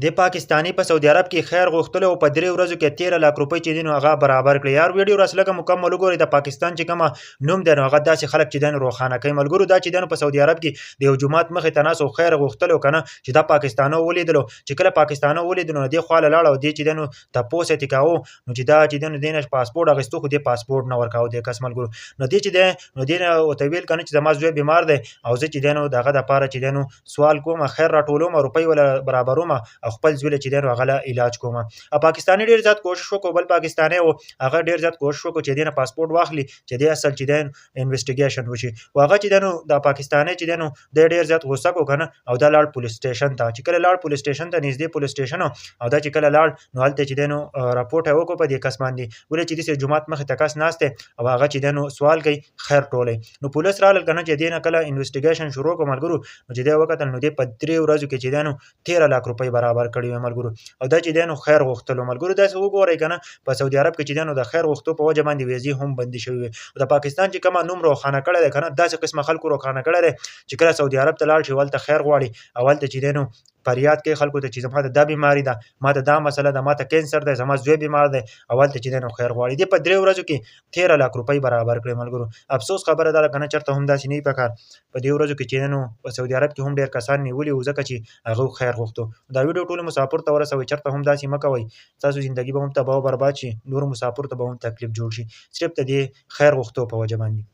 دې پاکستاني په سعودي عرب کې خیر غوښتلو او په 3 ورځو کې 13 لاک روپۍ چې دي نو هغه برابر کړي. یار ویډیو راسره لږه مکمل وګورئ. د پاکستان چې کومه نوم دی نو هغه داسې خلک چې دی نو روښانه کوي. ملګرو دا چې دی نو په سعودي عرب کې د یو جومات مخې ته ناست او خیر غوښتلو که نه، چې دا پاکستانو ولیدلو، چې کله پاکستانو ولیدلو نو دې خواله لاړ او دې چې دی نو تپوس یې ترې کاوه، نو چې دا چې دی نو دې نه پاسپورټ اخیستو خو دې پاسپورټ نه ورکاوه دې کس. ملګرو نو دې چې دی نو دې نه ورته ویل که نه چې زما زوی بیمار دی او زه چې دی نو د هغه دپاره چې دی نو سوال کوم، خیر راټولوم، روپۍ وله برابروم او خپل زوی له چې دی نو هغه له علاج کوم. او پاکستاني ډېر زیات کوشش وکړو، بل پاکستانی و هغه ډېر زیات کوشش وکړو چې دې نه پاسپورټ واخلي چې دې اصل چې دی انویسټیګیشن وشي. خو هغه چې دی نو دا پاکستانی چې دی نو دی ډېر زیات غوسه کو که نه، او دا لاړ پولیس سټیشن ته. چې کله لاړ پولیس سټیشن ته، نږدې پولیس سټیشن، او دا چې کله لاړ نو هلته چې دی نو راپورټ یې وکړو په دې کس باندې، ولې چې داسې جومات مخې ته کس ناست دی او هغه چې دی نو سوال کوي خیر ټولی. نو پولیس رالل که نه، چې دې نه کله انویسټیګیشن شروع کړو ملګرو، نو چې دی وکتل نو دې په 3 ورځو کې چې دی نو 13 لاک روپۍ برابر کړي وې ملګرو. او دا چې دی نو خیر غوښتلو. ملګرو داسې وګورئ که نه، په سعودي عرب کې چې دی نو د خیر غوښتو په وجه باندې ویزې هم بندې شوې وې. او د پاکستان چې کومه نوم روښانه کړی دی که نه، داسې قسمه خلکو روښانه کړی دی چې کله سعودي عرب ته لاړ شي هلته خیر غواړي او هلته چې دی نو فریاد کوي خلکو ته چې زما ته دا بیماري ده، ما ته دا مسله ده، ما ته کینسر دی، زما زوی بیمار دی، او هلته چې دی نو خیر غواړي. دې په 3 ورځو کې 13 لاک روپۍ برابر کړې ملګرو. افسوس خبره ده که نه، چېرته هم داسې نه وي پکار. په دې ورځو کې چې دی نو په سعودي عرب کې هم ډېر کسان نیولي وو ځکه چې هغه خیر غوښتو. دا ویډیو ټولو مسافر ته ورسوئ، چېرته هم داسې مه کوئ، ستاسو زندګي به هم تباه او برباد شي، نورو مسافرو ته به هم تکلیف جوړ شي، صرف د دې خیر غوښتو په وجه باندې.